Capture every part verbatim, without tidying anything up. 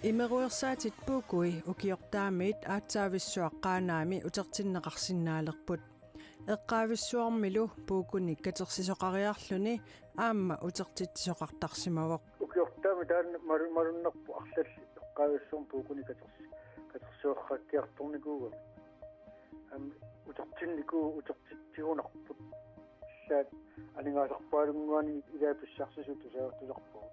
Imeruersaatit puukui ukiortaamiit aatsaavissuaq Qaanaami utertinneqarsinnaalerput. Eqqaavissuarmilu puukunik katersisoqariarluni aamma utertitsisoqartarsimavoq. Ukiortaami taanna malu-, malunnarpoq arlallit eqqaavissuarmik puukunik katersi-, katersisoqaqqikkiartornikuugami. Aamma utertinnikuu-, utertitsigunarput. Allaat aningaasarpaalunnguani ilaa pissarsisut tusaartulerput.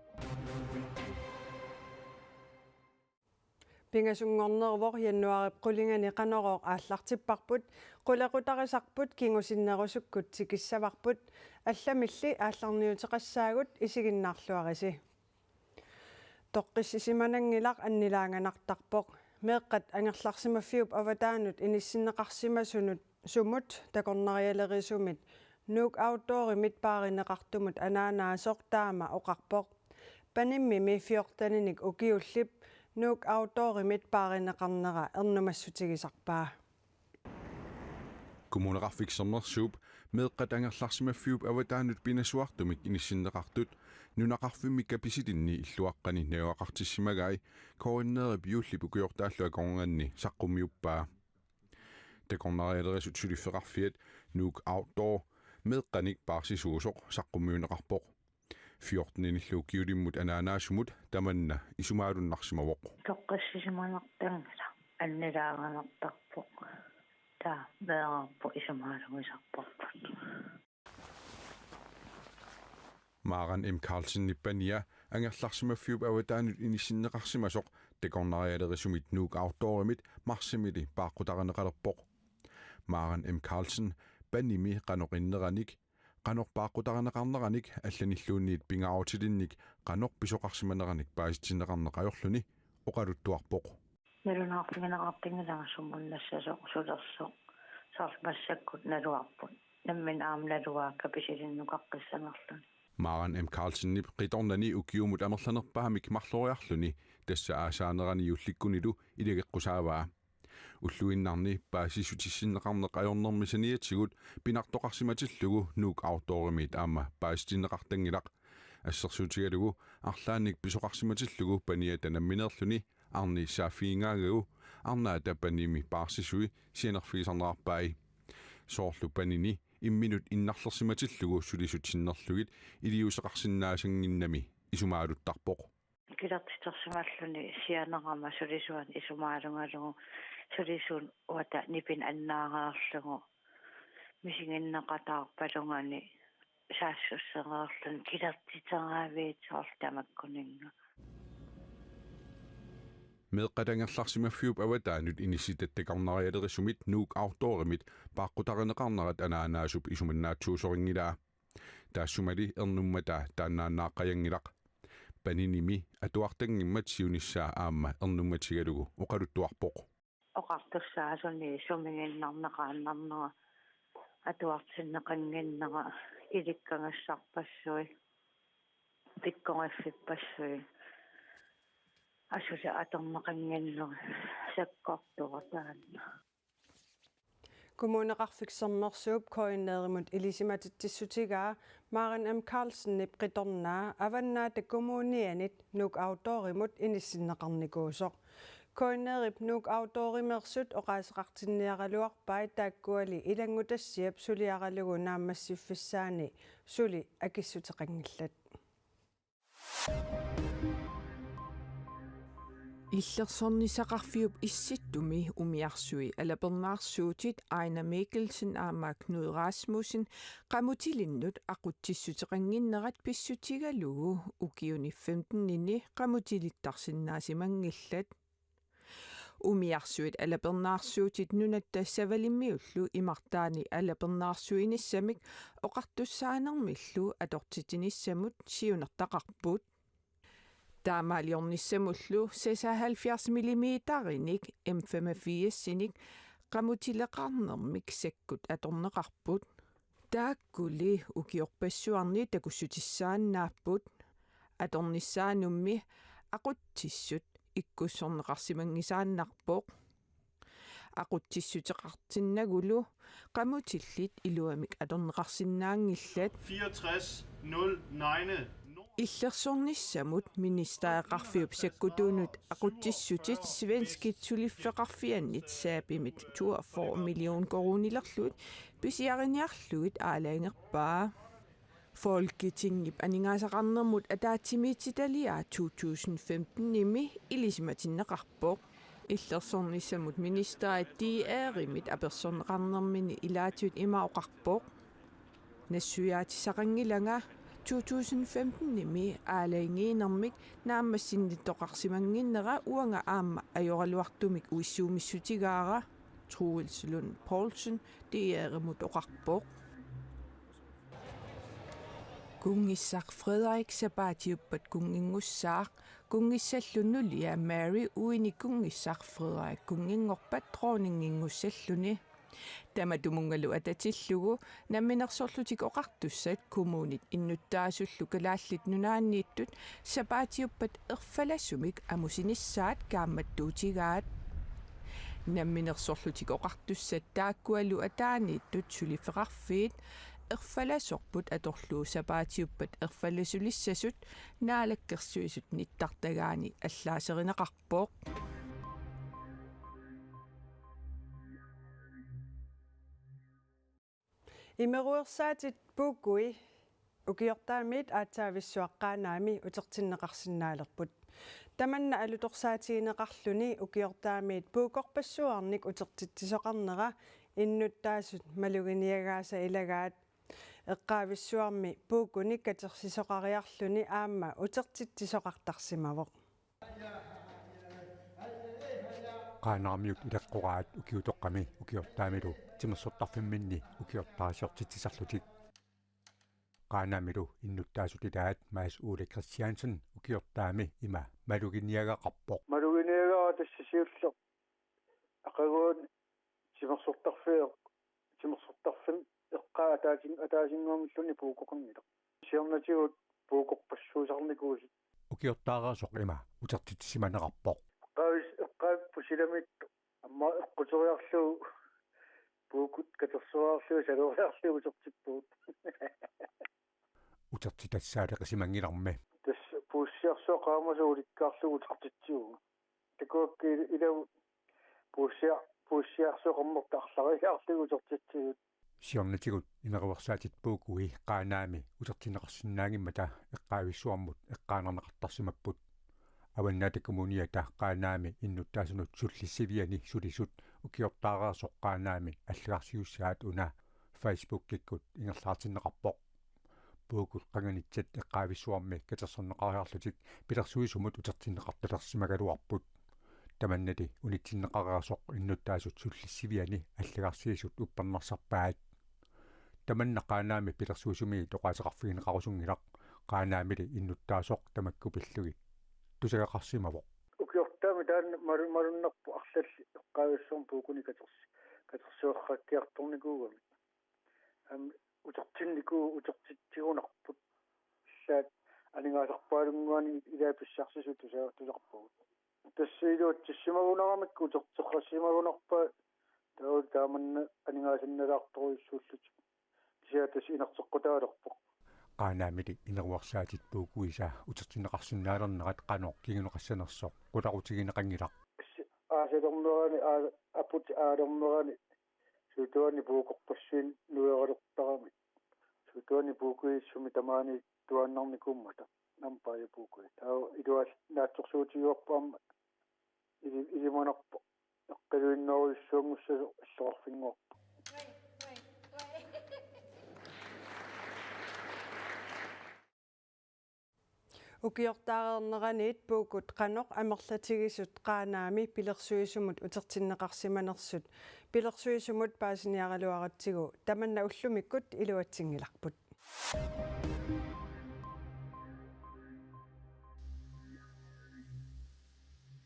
Pingasunngornervoq januaarip qulingani Qanorooq aallartipparput, qulequtarisarput kingusinnerusukkut tikissavarput, allamilli aallarniuteqassaagut, isiginnaarluarisi. Toqqissisimananngilaq annilaanganartarpoq. Meeqqat angerlarsimaffiup avataanut inissinneqarsimasunut sumut takornarialerisumit Nuuk Outdoorimit paarineqartumut anaanaasoq taama oqarpoq. Panimmimi fjorteninik ukiullip Nuuk Outdoorimit paarineqarnera ernumassutigisarpaa. Kommuneqarfik Sermersuup meeqqat angerlarsimaffiup avataanut pinasuartumik inissinneqartut nunaqarfimmi Kapisilinni illuaqqani najugaqartissimagai K N R-ip juullip ukiortaallu akornanni saqqummiuppaa. Takornarialerisut suliffeqarfiat Nuuk Outdoor meeqqanik paarsisuusoq saqqummiunneqarpoq. Fjortenillu ukiulimmut anaanaasumut tamanna isumaalunnarsimavoq. Toqqissisimanartanngilaq, annilaanganartarpoq. Taava meerarput isumaalunngisarparput. Maaran M. Carlsenip pania angerlarsimaffiup avataanut inissinneqarsimasoq takornarialerisumit Nuuk Outdoorimit marsimili paaqqutarineqalerpoq. Maaran M. Carlsen panimi qanoq inneranik, qanoq paaqqutarineqarneranik allanilluunniit pingaarutilinnik qanoq pisoqarsimaneranik paasitsinneqarneq ajorluni oqaluttuarpoq. Nalunaarfigineqartinngilanga sumut nassasoq, sulersoq, soorlu massakkut naluarput. Nammineq aamma naluara Kapisilinni nukaqqissanerluni. Maaran M. Carlsenip qitornani ukiumut amerlanerpaamik marloriarluni tassa aasaanerani juullikkunilu ilageqqusaavaa. Ulluinnarni paasissutissinneqarneq ajornermi saniatigut pinartoqarsimatillugu Nuuk Outdoorimiit aamma paasitinneqartanngilaq. Assersuutigalugu arlaannik pisoqarsimatillugu paniata nammineerluni arni saaffigingaagagu arnaata panimi paarsisui sianerfigisarnerarpai. Soorlu panini imminut innarlersimatillugu sulisut sinnerlugit iliuuseqarsinnaasannginnami isumaaluttarpoq. Kilertitersimalluni sianerama sulisuanut isumaalugalugu sulisuut uata nipinnut annaareerlugu misiginneqataarpalungalu saassussereerluni kilertiteraaviit soorlu tamakkuninnga. Meeqqat angerlarsimaffiup avataanut inissitat takornarialerisumit Nuuk Outdoorimit paaqqutarineqarnerat anaanaasup isumannaatsuusorinngilaa. Taassumali ernummata taannaannaaqqajanngilaq. Paninimi atuartanngimmat siunissaa aamma ernummatigalugu oqaluttuarpoq. Oqartussaasuni sumiginnarneqaannarnera, atuartinneqannginnera, ilikkagassarpassuit, pikkoriffippassuit, asuli atorneqannginnerit sakkortuvoq taanna. Kommuneqarfik Sermersuup K N R-imut ilisimatitsissutigaa Maaran M. Carlsenip qitornaa Avannaata Kommunianit Nuuk Outdoorimut inissinneqarnikuusoq. K N R-ip Nuuk Outdoorimeersut oqaaseqartinniaraluarpai taakkuali ilanngutassiap suliaralugu naammassiffissaani suli akissuteqanngillat. Illersornissaqarfiup Issittumi umiarsui alapernaarsuutit Ejnar Mikkelsen aamma Knud Rasmussen qamutilinnut aqutsissuteqannginnerat pissutigalugu ukiuni femtenini qamutilittarsinnaasimanngillat. Umiarsuit alapernaarsuutit Nunatta Savalimmiullu imartaani alapernaarsuinissamik oqartussaanermillu atortitsinissamut siunertaqarput. Taamaaliornissamullu seksoghalvfjerds millimeterinik M femogfirsinik qamutileqarnermik sakkut atorneqarput. Taakkuli ukiorpassuarni takussutissaannaapput. Atornissaanummi aqutsissut ikkussorneqarsimanngisaannarpoq. Aqutsissuteqartinnagulu qamutillit iluamik atorneqarsinnaanngillat. Fireogtres nul nine nord. Illersornissamut ministereqarfiup sakkutuunut aqutsissutit svenskit suliffeqarfiannit Saabimit toogfyrre million koruunilerlugit pisiariniarlugit aalajangerpaa. Folketingip aningaasaqarnermut ataatsimiititaliaa to tusind femten-imi ilisimatinneqarpoq. Illersornissamut ministerit D R-imit apersorneqarnermini ilaatigut ima oqarpoq: Nassuiaatissaqanngilanga to tusind femten-imi aalajangiinermik naammassinnittoqarsimannginnera uanga aamma ajoraluartumik uissuumissutigaara, Troels Lund Poulsen D R-imut oqarpoq. Kunngissaq Frederik sapaatiuppat kunnginngussaaq, kunngissallu nulia Mary uini kunngissaq Frederik kunnginngorpat dronninginngussalluni. Tamatumunngalu atatillugu Namminersorlutik Oqartussat, kommunit innuttaasullu Kalaallit Nunaanniittut sapaatiuppat erfalasumik amusinissaat kaammattuutigaat. Namminersorlutik Oqartussat taakkualu ataaniittut suliffeqarfiit erfalasorput atorlugu sapaatiuppat erfalasulissasut Naalakkersuisut nittartagaani allaaserineqarpoq. Imeruersaatit puukui ukiortaamiit aatsaavissuaq Qaanaami utertinneqarsinnaalerput. Tamanna alutorsaatigineqarluni ukiortaamiit puukorpassuarnik utertitsisoqarnera innuttaasut maluginiagaasa ilagaat. Eqqaavissuarmi puukuni katersisoqariarluni aamma utertitsisoqartarsimavoq. Qaanaarmiut ileqqoraat ukiutoqqami ukiortaamilu timersortarfimminni ukiortaarsiortitsisarlutik. Qaanaamilu innuttaasut ilaat Mads Ole Christiansen ukiortaami ima maluginiagaqarpoq. Maluginiagara tassa siulleq aqaguani timersortarfeeq, timersortarfimmi eqqaa ataasin-, ataasinnguamilluunniit puukoqanngilaq. Siornatigut puukorpassuusarnikuusut. Ukiortaareersoq ima utertitsisimanerarpoq. Eqqaavis-, eqqaavipput silamiittoq. Aamma eqquteriarlugu puukut katersoriarlugit saloriarlugit utertippugut. Utertitassaaleqisimanngilarmi. Tassa puussiarsuaq qaamasoq ulikkaarlugu utertitsivugut. Takuakka il-, ilaa puussia-, puussiarsuaqarnertut arlariarlugu utertitsivugut. Siornatigut imeruersaatit puukui Qaanaami utertinneqarsinnaanngimmata eqqaavissuarmut eqqaanarneqartarsimapput. Avannaata Kommuniata Qaanaami innuttaasunut sullissiviani sulisut ukiortaareersoq Qaanaami allagarsiussaat una Facebookikkut ingerlaartinneqarpoq. Puukut qanganitsat eqqaavissuarmi katersorneqariarlutik pilersuisumut utertinneqartalersimagaluarput. Tamannali unitsinneqareersoq innuttaasut sullissiviani allagarsiisut uppernarsarpaat. Tamanna Qaanaami pilersuisumiit oqaaseqarfigineqarusunngilaq, Qaanaamili innuttaasoq tamakku pillugit tusagaqarsimavoq. Ukiortaami taanna malu-, malunnarpoq arlallit eqqaavissuarmi puukuni katers-, katersueqqakkiartornikuugami. Aamma utertinnikuuvugut, utertitsigunarput. Allaat aningaasarpaalunnguani ilaa pissarsisut tusa-, tusarpagut. Tassa iluatsissimagunaramikku uterteqqassimagunarpaat, taava taamanna aningaasannalaartorujussuullutik. Kisianni tassa inerteqqutaalerpoq. Qaanaamili imeruersaatit puukuisa utertinneqarsinnaalernerat qanoq kinguneqassanersoq qularutigineqanngilaq. Tassa aasalernerani, aa-, aput aalernerani, suutuani puukorpassuit nuialertaramik. Suutuani puukui sumi tamaani tuaannarnikuummata. Nampaaja puukui. Taava iluaat naatsorsuutigivarput aamma ili-, ilimanarpoq. Eqqiluinnaarujussuanngussasoq illoqarfinnguarpoq. Ukiortaareerneraniit puukut qanoq amerlatigisut Qaanaami pilersuisumut utertinneqarsimanersut pilersuisumut paasiniaraluaratsigu tamanna ullumikkut iluatsinngilarput.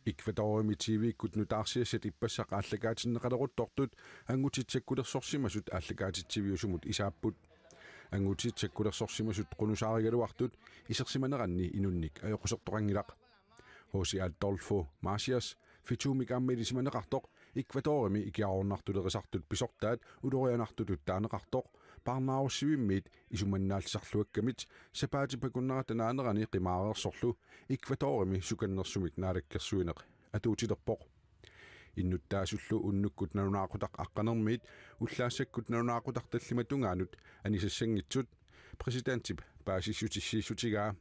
Ecuadorimi T V-kkut nutaarsiassat ippassaq aallakaatinneqaleruttortut angutit sakkulersorsimasut aallakaatitsiviusumut isaapput. Angutit sakkulersorsimasut qunusaarigaluartut isersimaneranni inunnik ajoqusertoqanngilaq. José Adolfo Macias fituumik aamma ilisimaneqartoq Ecuadorimi ikiaroornartulerisartut pisortaat ulorianartutut taaneqartoq Parnaarussivimmiit isumannaallisarluakkamit sapaatip akunnerata naanerani qimaareersorlu Ecuadorimi sukannersumik naalakkersuineq atuutilerpoq. Innuttaasullu unnukkut nalunaaqutaq aqqanermiit ullaassakkut nalunaaqutaq tallimat tungaanut anisassanngitsut præsidentip paasissutissiissutigaa.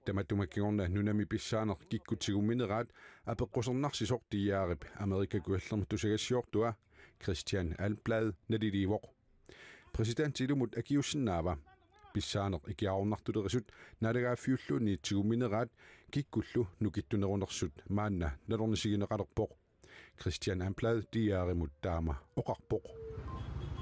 Tamatuma kingorna nunami pissaaneq kikkut tigummineraat apeqqusernarsisoq DR-ip Amerika Kujallermi tusagassiortua Christian Almblad naliliivoq. Præsidenti ilumut akiuussinnaava? Pissaaneq ikiaroornartulerisut naalagaaffiulluunniit tigummineraat kikkullu nukittunerunersut maanna nalornisigineqalerpoq. Christian Almblad DR-imut taama oqarpoq.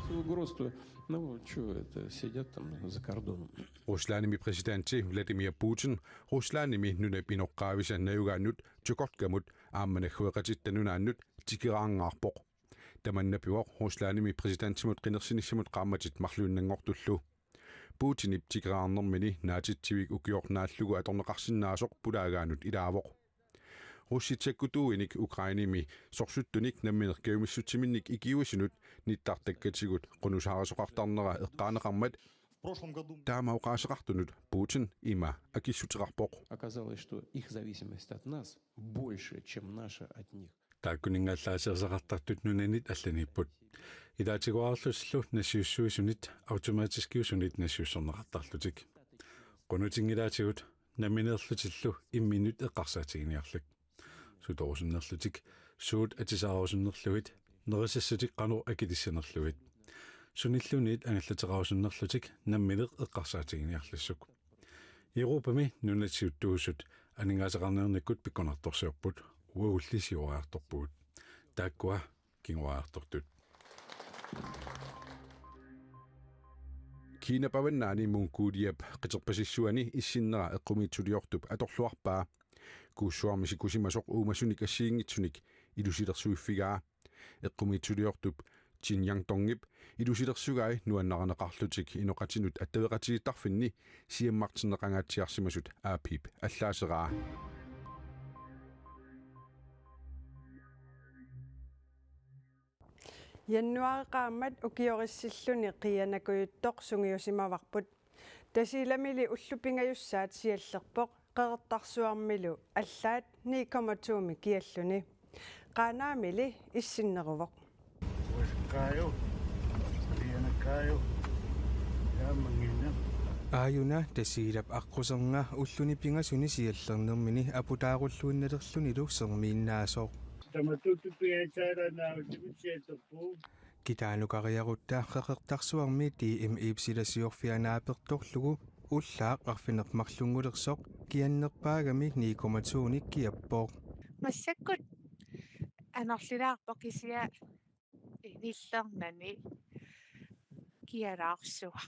Всю грусту. Ну, чё это, сидят там за кордоном. Ruslandimi præsidenti Vladimir Putin Ruslandimi nunap inoqqaavisa najugaannut Tjukotkamut aamma naggueqatitta nunaannut tikeraanngaarpoq. Tamanna pivoq Ruslandimi præsidentimut qinersinissamut qaammatit marluinnanngortullu. Putinip tikeraarnermini naatitsivik ukioq naallugu atorneqarsinnaasoq pulaagaanut ilaavoq. Russit sakkutuuinik Ukrainemi sorsuttunik nammineq kajumissutsiminnik ikiuisunut nittartakkatigut qunusaarisoqartarnera eqqaaneqarmat taama oqaaseqartunut Putin ima akissuteqarpoq. Оказалось, что их зависимость от нас больше, чем наша от них. Taakkuninnga allaaserisaqartartut nunanit allaniipput. Ilaatigoorlutillu nassiussuisunit automatiskiusunit nassiussorneqartarlutik. Qunutinngilaatigut nammineerlutillu imminnut eqqarsaatiginiarlik. Sutorusunnerlutik, suut atisaarusunnerlugit, nerisassatik qanoq akilissanerlugit. Sunilluunniit angallateqarusunnerlutik nammineq eqqarsaatiginiarlissuk. Europami nunat siuttuusut aningaasaqarniarnikkut pikkunartorsiorput, uagulli siuariartorpugut. Taakkua kinguariartortut. Kinap avannaani Mongoliap qiterpasissuani issinnera eqqumiitsuliortup atorluarpaa. Kuussuarmi sikusimasoq uumasunik assigiinngitsunik ilusilersuiffigaa. Eqqumiitsuliortup Qin Yangdongip ilusilersugai nuannarineqarlutik inoqatinut attaveqatigiittarfinni siammartinneqangaatsiarsimasut A P-p allaaseraa. Januaari qaammat ukiorissilluni qiianakujuttoq sungiusimavarput. Tasiilamili ullut pingajussaat siallerpoq, Qeqertarsuarmilu allaat ni komma to-mi kialluni. Qaanaamili issinneruvoq. Uasikkaaju, qiianakkaajuk, taamannginnaq. Aajuna Tasiilap aqquserna ulluni pingasuni siallernermini aputaarulluinnalerlunilu sermiinnaasoq. Tamattuuttupiaitsaalaannaarutimit siallerpugut. Kitaanukariarutta Qeqertarsuarmi D M-ip silasiorfia naapertorlugu ullaaq arfineq-marlunngulersoq kiannerpaagami ni komma to-nik kiappoq. Massakkut anorlilaarpoq kisianni nillernani kialaarsuaq.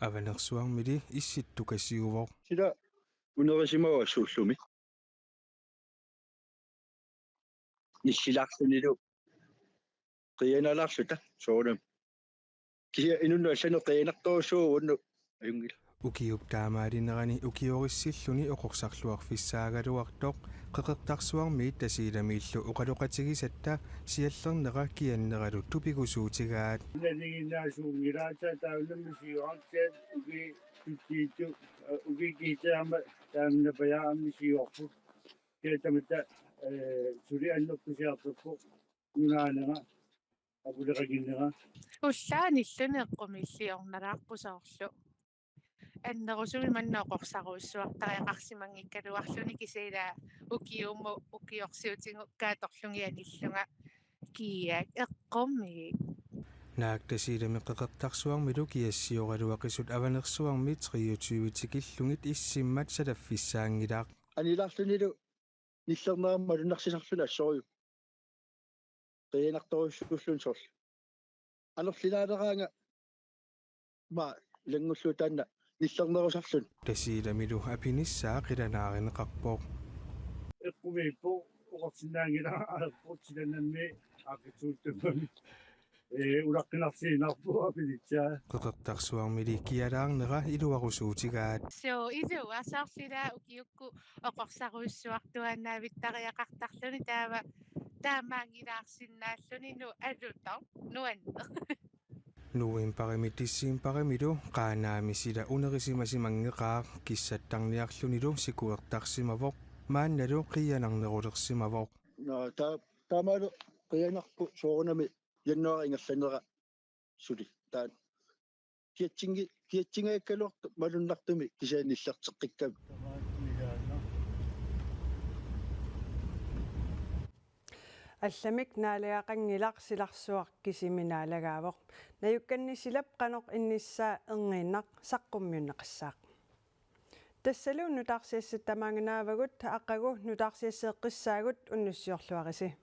Avanersuarmili issittukasiuvoq. Sila unerisimavassuullumi. Nissilaarlunilu qiianalaarluta soorunami. Kisianni inunnut allanut qiianartorujussuuvoq uannut ajunngilaq. Ukiup taamaalinerani ukiorissilluni oqorsarluarfissaagaluartoq Qeqertarsuarmiit Tasiilamiillu oqaloqatigisatta siallernera kianneralu tupigusuutigaat. Naliginnaasuunngilaat taunammi siuartiat uki tuttiittu uki kiitaama taannapajaammi siuarput. Kiatamatta, eh, suli annertusiartorpoq nunaanera apuleqaginnera. Ullaaq nilluni eqqumiilliornalaarpoq soorlu. Annerusumik manna oqorsarujussuartariaqarsimanngikkaluarluni kisianni ukiumut ukiorsiutigukku atorlugit anillunga kiak eqqumiik. Naak Tasiilami Qeqertarsuarmilu kiassioraluaqisut Avanersuarmi treogtyve tikillugit issimmat salaffissaanngilaq. Anilaarlunilu nillernera malunnarsisarluni assorujuk. Qiianartorujussuulluni soorlu. Anorlilaaleraanga ma ilanngullugu taanna nillernerusarluni. Tasiilamilu apinissaa qilanaarineqarpoq. Eqqumiippoq oqarsinnaanngilaq aerput silanammi aaqqissuuttummami. Ee, ulaqqinarsiinnarpoq apinissaa. Qeqertarsuarmili kialaarnera iluarusuutigaat. Suu, ilua soorlilaa ukiukkut oqorsarujussuartuaannaavittariaqartarluni taava taamaanngilaarsinnaalluni nu alutor nuanneq. Novembarimi decembarimilu Qaanaami sila unerisimasimanngeqaaq kissattarniarlunilu sikuertarsimavoq, maannalu qiianarnerulersimavoq. Nå, ta-, taamaalu qiianarpoq soorunami januaarip ingerlanera suli. Taanna kiatsingi-, kiatsingaakkaluartoq malunnartumik kisianni nillerteqqikkami. Allamik naalagaqanngilaq, silarsuaq kisimi naalagaavoq. Najukkanni silap qanoq innissaa erniinnaq saqqummiunneqassaaq. Tassalu nutaarsiassat tamaanga naavagut, aqagu nutaarsiasseeqqissaagut, unnussiorluarisi.